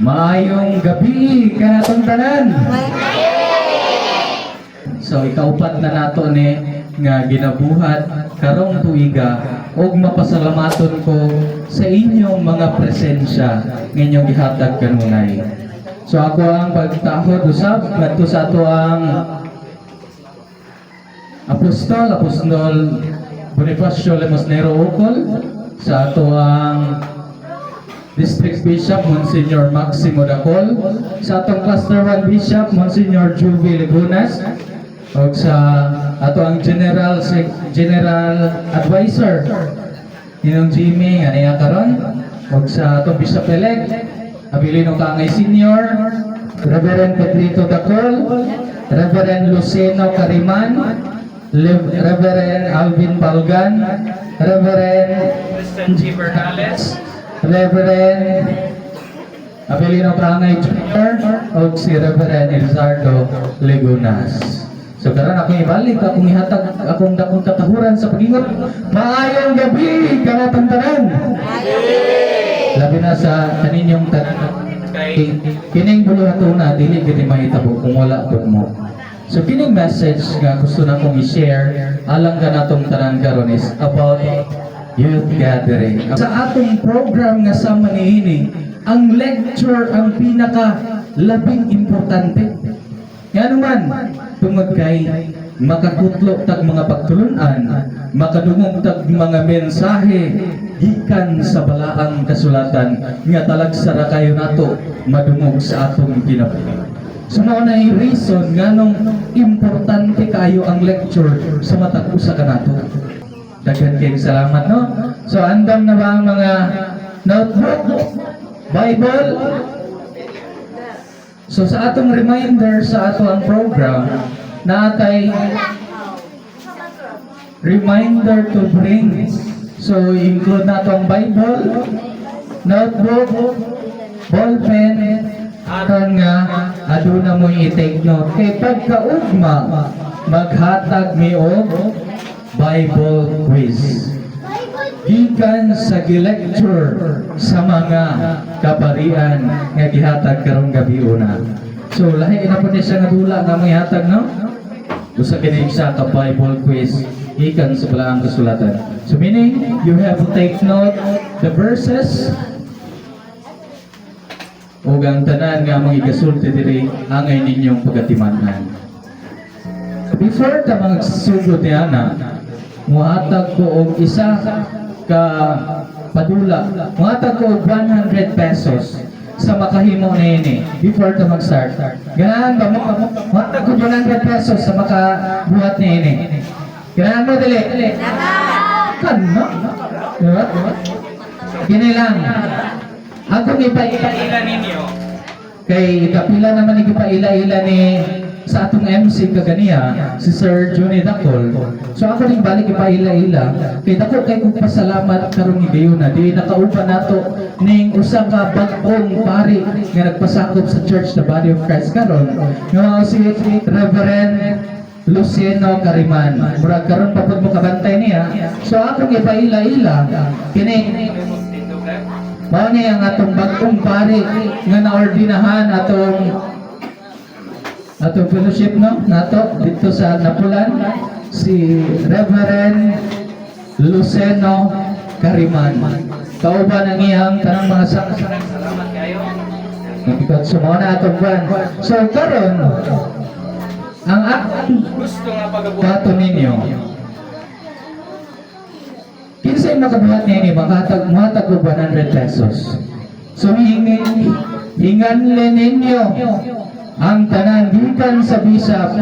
Maayong gabi kanatong tanan. So ikaupat na nato ni nga ginabuhat karong tuiga ug mapasalamaton ko sa inyong mga presensya nga inyong gihatag kanunay. So ako ang pagtahod usab ngadto sa ato ang Apostol, Apostol Bonifacio Limosnero Ukol, sa ato ang District Bishop Monsignor Maximo Dacol, sa atong Cluster 1 Bishop Monsignor Juvie Ligunas, ug sa ato ang General Advisor Ninong Jimmy nga niya karon, ug sa atong Bishop elect Abilino Kangay Senior, Reverend Pedrito Dacol, Reverend Luceno Kariman, Reverend Alvin Balgan, Reverend Christian G. Bernales, Reverend Abelino Kangay Jr. ug si Reverend Elizardo Legunas. So karon akong ibalik akong ihatag akong dakong katahuran sa pag-ingon. Maayong gabi kanatong tanan. Labi na sa kaninyong tanan kay kining buluhatuna dili gid mahitabo kung wala pud mo. So kining message nga gusto na kong i-share alang kanatong tanan karon is about youth gathering. Sa atong program nga sama niini, ang lecture ang pinaka labing importante. Nga naman, tungod kay makakutlo tag mga pagtulunan, makadungog tag mga mensahe gikan sa balaang kasulatan nga talagsa ra kayo nato madungog sa atong kinabuhi. So mao na yung reason nganong importante kayo ang lecture sa matag usa kanato. Daghan kayong salamat, no? So andam na ba ang mga notebook, Bible? So sa atong reminder sa ato ang program, naatay reminder to bring. So include nato ang Bible, notebook, ballpen, aron nga aduna mo i-take note. Kay pagkaugma, maghatag mi og Bible quiz gikan sa gi-lecture sa mga kaparian nga gihatag karong gabi una. So lahi na po ni siya nga dula nga mga, no? Usa kini isa ka Bible quiz gikan sa balaang kasulatan. So meaning you have to take note the verses ug ang tanan nga mga igasulti diri angay ninyong pagatimanan. Before ta magsugod ni ana, muhatag ko og isa ka padula. Muhatag ko og 100 pesos sa makahimo niini before ta mag-start. Ganahan ba mo? Muhatag ko 100 pesos sa makabuhat niini. Ganahan mo dili? Kan no? Diba? Kini lang. Akong ipaila ninyo kay kapila naman ni gipaila-ila ni sa atong MC kaganiya si Sir Johnny Dacol. So ako ning balik ipaila-ila kay dako kay kong pasalamat karong higayon di nakauban nato ning usa ka bag-ong pari nga nagpasakop sa Church the Body of Christ karon nga mao si Reverend Luciano Kariman. Murag karon pa pud mo kabantay niya. So akong ipaila-ila kini. Mao ni ang atong bagong pari nga naordinahan atong atong fellowship, no, nato dito sa Napulan, si Reverend Luceno Kariman. Kauban ang iyang tanang mga sak. Salamat kayo. Because so mao na atong buwan. So karon ang akong Gusto nga pagabuhat. Dato ninyo. Kinsay makabuhat niini makahatag muhatag og 100 pesos. So hinganle ninyo ang tanan gikan sa bishop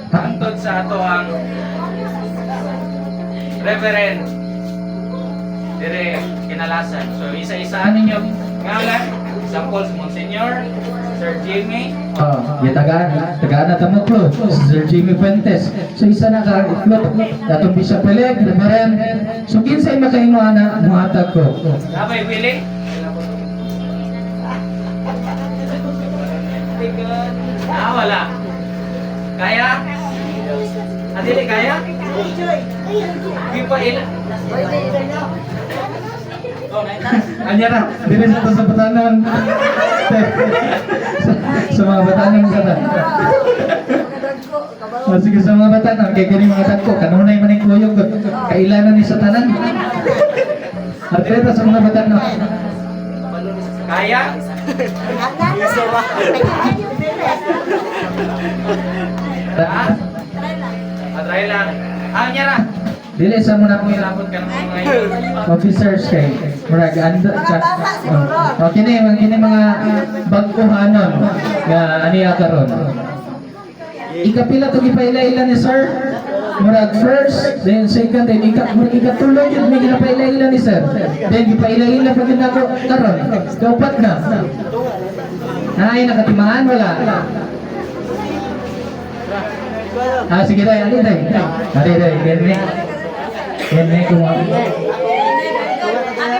Hangtod sa ato ang Reverend dire kinalasan. So isa-isaan ninyo ngalan, example si Monsignor, Sir Jimmy. Oh, tagaan, tagaan na tamo ko, Sir Jimmy Fuentes. So isa na ka clue. Atong bishop elect, Reverend. So kinsay makaingo ana muhatag ko. Labay willing? Ah, wala. Kaya? Adili kaya? Di pa ila. Anya na, dili sa to sa batanon. Sa mga batanon sa ta. Oh, sige, sa mga batanon, kay kini mga dagko, kanunay man ang kuyog, kailanan ni sa tanan. Artreta sa mga batanon. Kaya? Ha? Atry lang. Ah, nya ra. Dili sa muna Kung ilabot ka ng mga yun. Officers kay murag ando Mga bata siguro. Oh, kini mga bag-ohanon nga aniya karon. Ikapila to gipaila-ila ni sir. Murag first, then second, then murag ikatulo yun may ginapaila-ila ni sir. Then gipaila-ila pa gyud nako karon. Kaupat na. Ay, nakatimaan wala. Ah, sige day, ali day. Ali day, kene. Kene kung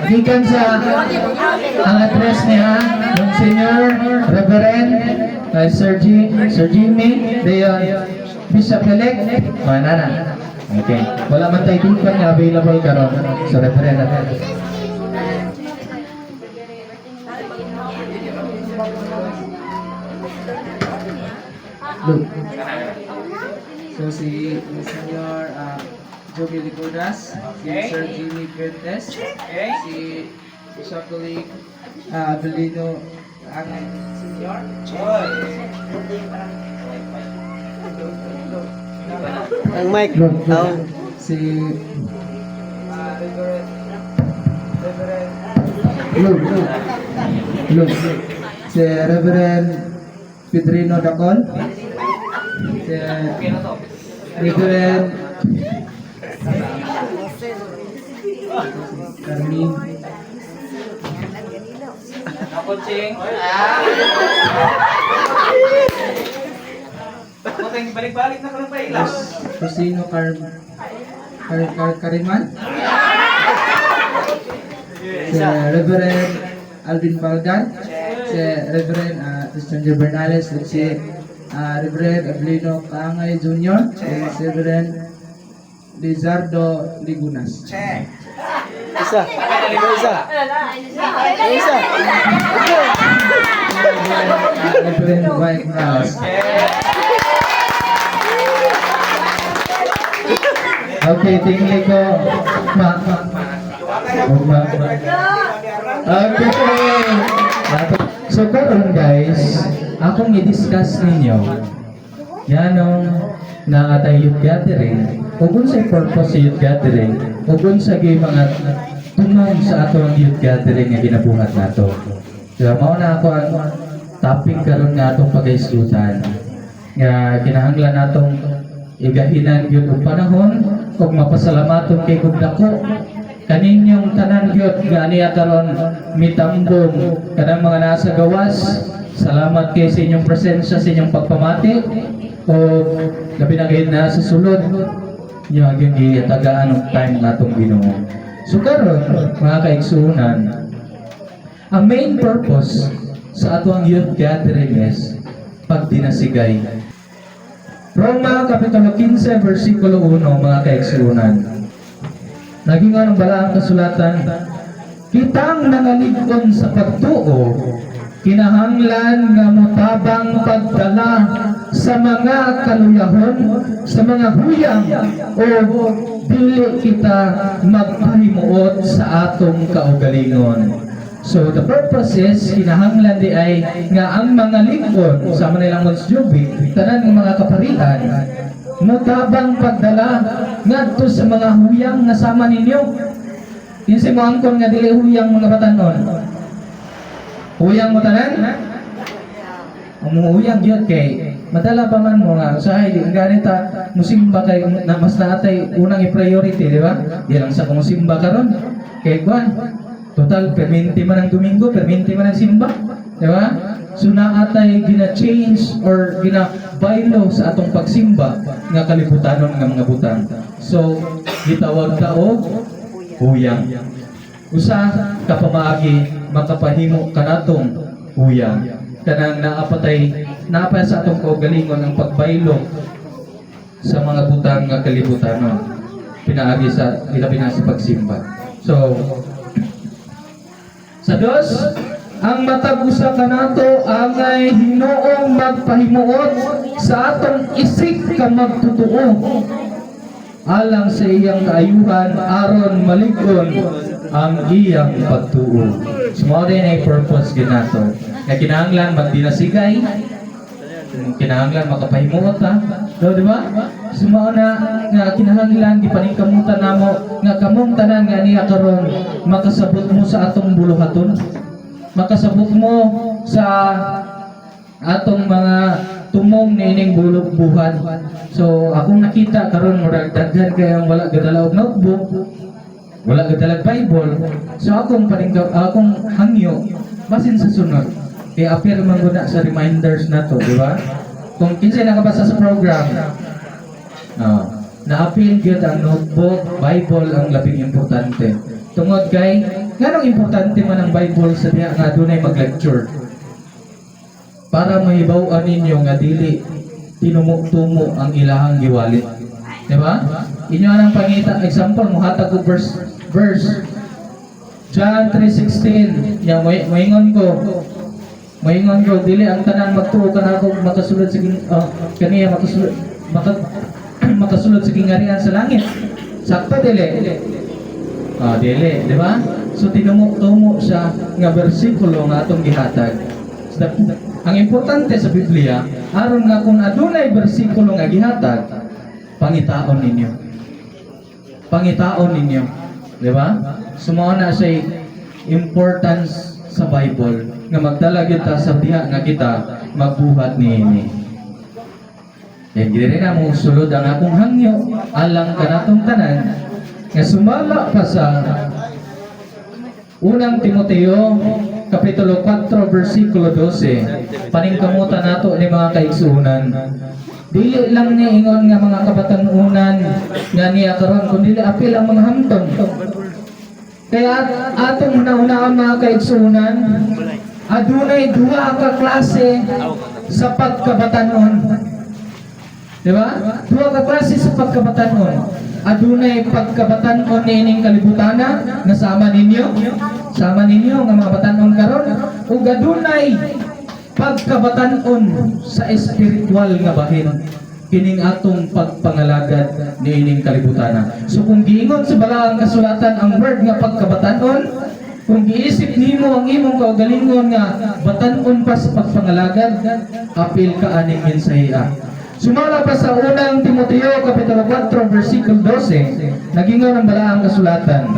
gikan sa ang address niya, Monsignor Reverend Sir, G, Sir Jimmy Leon, Bishop elect. Oh, na na. Okay. Wala man tayo deacon nga available karon. So Reverend natin. Luke. So si Monsignor Joey Licodas, si Okay. Sir Jimmy Fuentes, Okay. si Bishop Colleague Abelino Angay Senior. Ang mic. Luke. Oh. Si Reverend Reverend Luke. Luke. Luke. Si Reverend Pedrino Dacol, si Okay na to. Reverend Carmen Ako, Ching. Ah! Ako, tayong balik-balik na ka ng paila. Rosino Car Car Car Cariman, si Reverend Alvin Balgan, si Reverend Christian J. Bernales, at si Reverend Avelino Kaangay Jr., at si Reverend Lizardo Ligunas. Isa. Isa. Isa. Reverend Mike Morales. Okay, tingin ko. Ma, ma, ma. Ma. Okay. So karon guys, akong i-discuss ninyo nganong naa tay youth gathering ug unsay purpose sa youth gathering ug unsa gyud mga tunong sa ato ang youth gathering nga ginabuhat nato. So mao na ako ang topic karon nga atong pagaisgutan nga kinahanglan natong igahinan gyud og panahon ug mapasalamaton kay kog dako kaninyong tanan gyud nga aniya karon mitambong kanang mga nasa gawas. Salamat kay sa inyong presensya, sa inyong pagpamati o labi na kayo na sa sulod inyo ang yung gitagaan og time nga atong Ginoo. So karon, mga kaigsuonan, ang main purpose sa ato ang youth gathering is pagdinasigay. Roma Kapitulo 15, versikulo 1, mga kaigsuonan. Naging ang balaang kasulatan, "Kitang nangalig-on sa pagtuo, kinahanglan nga motabang pagdala sa mga kaluyahon, sa mga huyang, o dili kita magpahimuot sa atong kaugalingon." So the purpose is, kinahanglan di ay nga ang mga lingkod sa Manilang Mons Jubi, tanan ng mga kaparian, mutabang pagdala ngadto sa mga huyang nga sama ninyo. Kinsa mo angkon nga dili huyang, mga batanon? Huyang mo tanan? Ang mga huyang gyud kay madala pa man mo nga usahay di ganita musimba kay na mas naatay unang i-priority, di ba? Di lang sa kung simba karon kay kwan, total perminti man ang Domingo, perminti man ang simba, di ba? So naatay gina-change or gina-baylo sa atong pagsimba nga kalibutanon nga mga butang. So gitawag ta og huyang. Usa ka pamaagi makapahimo kanatong huyang, kanang naapatay naapay sa atong kaugalingon ang pagbaylo sa mga butang nga kalibutanon pinaagi sa ilabi na sa pagsimba. So Sa dos, ang matag usa kanato angay hinuong magpahimuot sa atong isig ka magtotoo alang sa iyang kaayuhan aron malig-on ang iyang pagtuo. So mao din ay purpose ginato. Nga kinahanglan magdinasigay, kinahanglan makapahimuot ha. Do, di ba? So mao na nga kinahanglan gipaningkamutan namo nga kamong tanan nga niya karon makasabot mo sa atong buluhaton. Makasabot mo sa atong mga tumong niining bulog buhat. So akong nakita karon, murag daghan kayong wala gadala og notebook, wala gadala Bible. So akong paningka, akong hangyo basin sa sunod. Kay appear man gud na sa reminders nato, di ba? Kung kinsay nakabasa sa program, na-appeal gyud ang notebook, Bible ang labing importante. Tungod kay nganong importante man ang Bible sa diha nga adunay mag-lecture? Para mahibaw-an ninyo nga dili tinumo-tumo ang ilahang giwali. Di ba? Inyo ang pangita, example, muhatag ko verse, verse John 3:16. Ya moingon ko dili ang tanan magtuo kanako makasulod sa oh, kaniya makasulod makasulod sa gingharian sa langit. Sakto dili? Ah, dili, di ba? So tinumo-tumo siya nga bersikulo nga atong gihatag. Ang importante sa Biblia, aron nga kung adunay bersikulo nga gihatag, pangitaon ninyo. Pangitaon ninyo. Di ba? So mao na siya importance sa Bible nga magdala kita sa diha nga kita magbuhat niini. Then diri na mo sulod ang akong hangyo alang kanatong tanan nga sumala pa sa Unang Timoteo kapitulo 4 bersikulo 12. Paningkamutan nato ni, mga kaigsuonan. Dili lang ni ingon nga mga kabatan-unan nga niya karon, kundi apil ang mga hamtong. Kaya atong una-unaon, mga kaigsuonan, adunay duha ka klase sa pagkabatanon. Di ba? Duha ka klase sa pagkabatanon. Adunay pagkabatanon niining kalibutana nga sama ninyo, sama ninyo nga mga batanon karon, ug adunay pagkabatanon sa espiritual nga bahin, kining atong pagpangalagad niining kalibutana. So kung giingon sa balaang kasulatan ang word nga pagkabatanon, kung giisip nimo ang imong kaugalingon nga batanon pa sa pagpangalagad, apil ka aning mensahiya. Sumala pa sa Unang Timoteo kapitulo 4 versikulo 12, nagingon ang balaang kasulatan.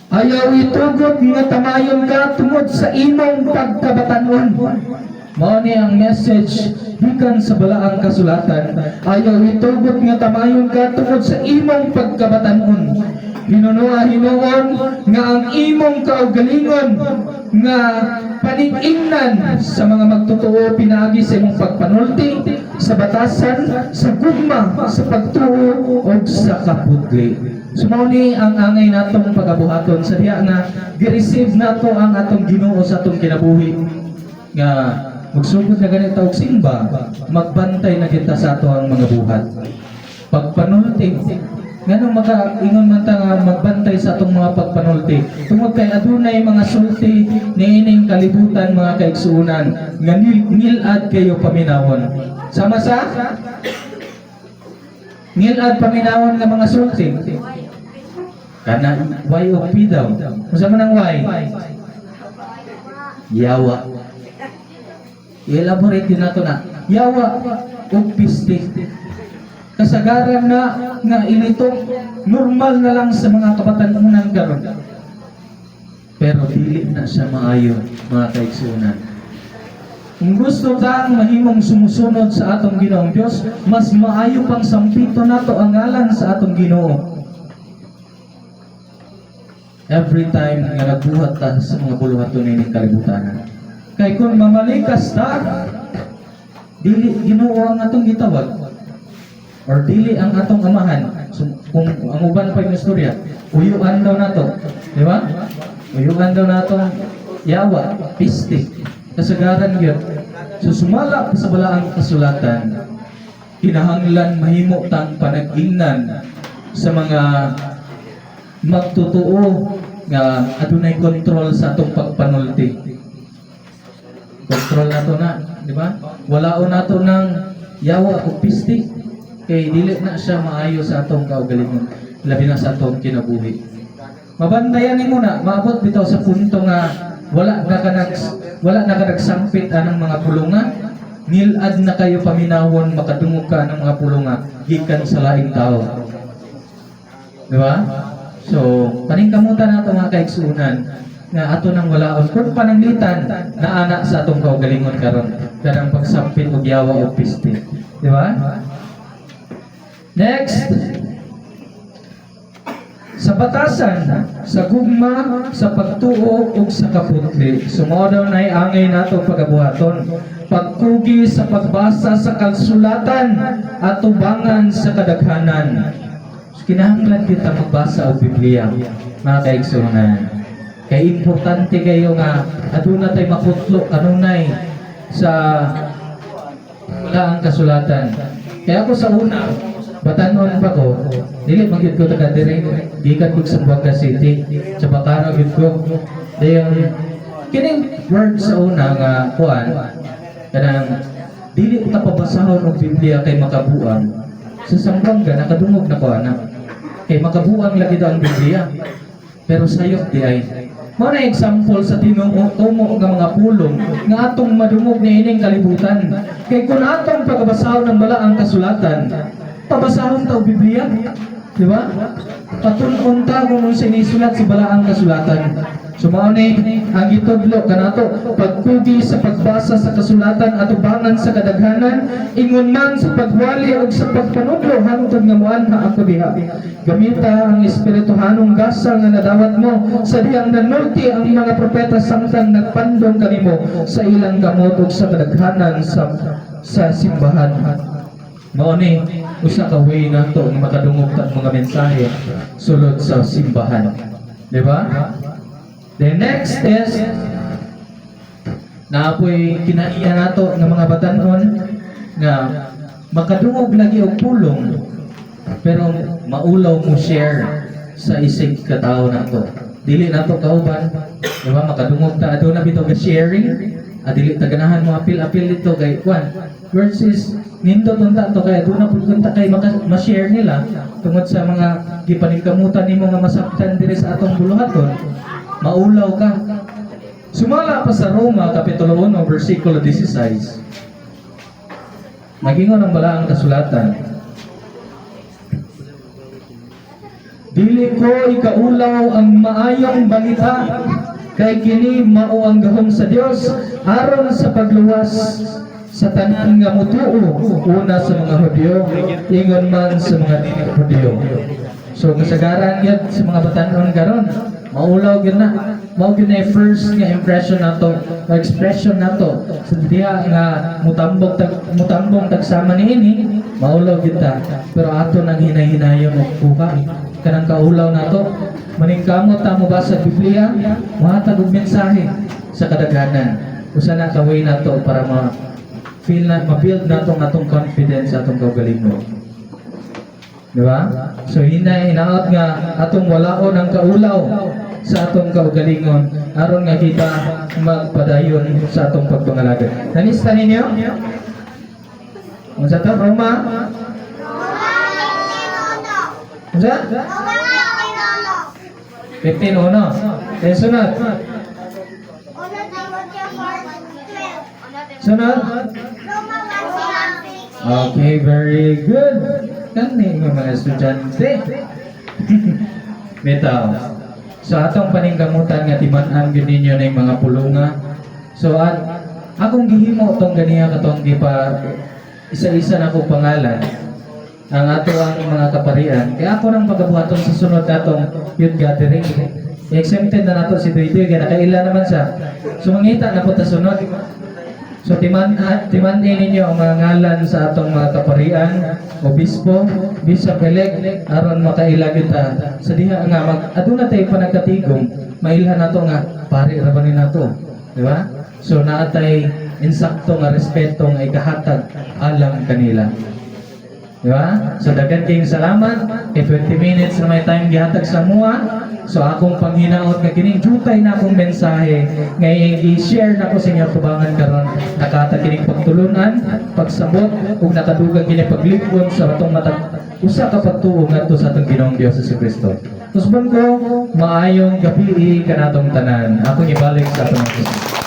"Ayaw itugot nga tamayon ka tungod sa imong pagkabatanon." Mao ni ang message gikan sa balaang kasulatan. Ayaw itugot nga tamayon ka tungod sa imong pagkabatanon. Hinunoa hinuon nga ang imong kaugalingon nga paningingnan sa mga magtotoo pinaagi sa imong pagpanulti sa batasan, sa gugma, sa pagtuo ug sa kapudli. So mao ni ang angay natong pagabuhaton sa diha nga gi-receive nato ang atong Ginoo sa atong kinabuhi, nga magsugod na ganito og simba, magbantay na kita sa ato ang mga buhat. Pagpanulti. Nganong makaingon man ta nga magbantay sa atong mga pagpanulti? Tungod kay adunay mga sulti niining kalibutan, mga kaigsuonan, nga ngilad kayo paminawon. Sama sa ngilad paminawon nga mga sulti. Kana Y o P daw. Unsa man ang Y? Yawa. I-elaborate din nato na. Yawa ug pistik. Kasagaran na nga initong normal na lang sa mga kabatan-unan karon. Pero dili na siya maayo, mga kaigsuonan. Kung gusto tang mahimong sumusunod sa atong Ginoong Dios, mas maayo pang sampito nato ang ngalan sa atong Ginoo every time nga nagbuhat ta sa mga buluhaton nining kalibutan. Kay kung mamalikas ta, dili Ginoo ang atong gitawag or dili ang atong amahan. So, kung ang uban pa yung istorya, uyuan daw nato, di ba? Uyuan daw nato, yawa, piste, kasagaran yun. So sumala pa sa balaang kasulatan, Kinahanglan mahimo tang panag-ingnan sa mga magtotoo nga adunay kontrol sa atong pagpanulti. Kontrol nato na, di ba? Walaon nato ng yawa o pisti kay dili na siya maayo sa atong kaugalingon, labi na sa atong kinabuhi. Mabantayan nimo na, maabot bitaw sa punto nga wala na ka nagsampit anang mga pulunga, nilad na kayo paminawon makadungog ka ng mga pulunga gikan sa laing tao. Di ba? So, paningkamutan nato, mga kaigsuonan, nga ato nang walaon kung pananglitan na ana sa atong kaugalingon karon kanang pagsampit og yawa og piste. Di ba? Next, sa batasan, sa gugma, sa pagtuo ug sa kaputli. So mao daw nay angay nato pagabuhaton. Pagkugi sa pagbasa sa kasulatan at tubangan sa kadaghanan. So, kinahanglan kita magbasa og Biblia, mga kaigsuonan. Kay importante kayo nga aduna tay maputlo kanunay sa ang kasulatan. Kaya ako sa una, batanon pa ko, dili man gyud ko taga diri, gikan kog Zamboanga City, sa Bacaro gyud ko. Dayon kining word sa una nga kuan, kanang dili ta pabasahon og Biblia kay makabuang. Sa Zamboanga nakadungog na ko ana. Kay makabuang lagi daw ang Biblia. Pero sayop di ay. Mao na example sa tinuo tumo nga mga pulong nga atong madungog niining kalibutan. Kay kung atong pagabasahon ng balaang kasulatan, pabasahon ta og Biblia. Di ba? Patun-on ta kung unsa sinisulat sa balaang kasulatan. So mao ni ang gitudlo kanato, pagkugi sa pagbasa sa kasulatan at ubangan sa kadaghanan, ingon man sa pagwali ug sa pagpanudlo hangtod nga moanha ako diha. Gamita ang espirituhanong gasa nga nadawat mo sa dihang nanulti ang mga propeta samtang nagpandong kanimo sa ilang kamot ug sa kadaghanan sa simbahan. Mao ni usa ka way nato nga makadungog ta mga mensahe sulod sa simbahan. Di ba? The next is naapoy kinaiya nato nga mga batanon nga makadungog lagi og pulong pero maulaw mo share sa isig katao nato. Dili nato kauban, di ba? Makadungog ta, aduna bitaw ga sharing, dili ta ganahan mo apil-apil dito kay kwan. Versus nindot unta to kay aduna pud kunta kay ma-share nila tungod sa mga gipaningkamutan nimo nga masabtan diri sa atong buluhaton, maulaw ka. Sumala pa sa Roma, Kapitulo 1, versikulo 16. Nagingon ang balaang kasulatan, "Dili ko ikaulaw ang maayong balita, kay kini mao ang gahom sa Dios aron sa pagluwas sa tanan nga mutuo, una sa mga Hudyo, ingon man sa mga dili Hudyo." So kasagaran gyud sa mga batanon karon, maulaw gyud na. Mao gyud na yung first nga impression nato o expression nato sa diha nga mutambong tag mutambong tagsama niini, maulaw gyud ta. Pero ato nang hinay-hinayon og kuha kanang kaulaw nato, maningkamot ta mo sa Biblia, mohatag og mensahe sa kadaghanan. Usa na ka way nato para ma feel na ma-build nato ang atong confidence sa atong kaugalingon. Di ba? So hinaot nga atong walaon ang kaulaw sa atong kaugalingon aron nga kita magpadayon sa atong pagpangalagad. Nalista ninyo? Unsa to? Roma? Unsa? 15:1. Then sunod. Sunod? Okay, very good. Kani nga mga estudyante. Bitaw. So atong paningkamutan nga timan-an gyud ninyo na yung mga pulunga. So at akong gihimo tong ganiha katong gipa isa-isa na ko pangalan ang ato ang mga kaparian. Kaya ako nang pagabuhaton sa sunod natong youth gathering. Exempted na nato si Duy Duy kaya nakaila naman siya. So mangita na po ta sunod. So timan ninyo ang mga ngalan sa atong mga kaparian, obispo, bishop elect aron makaila kita sa diha nga mag aduna tay panagkatigom, mailhan nato nga pari ra ba ni nato, di ba? So naa tay insakto nga respeto nga ikahatag alang kanila. Di ba? So daghan kayong salamat. Kay 20 minutes na may time gihatag sa mua. So akong panghinaot nga kining jutay na akong mensahe nga i-share nako sa inyong tubangan karon, nakahatag kining pagtulunan, pagsabot ug nakadugang kini paglipon sa atong matag usa ka pagtuo ngadto sa atong Ginoong Dios Kristo. Tusbon ko, maayong gabi kanatong tanan. Akong ibalik sa atong Diyos.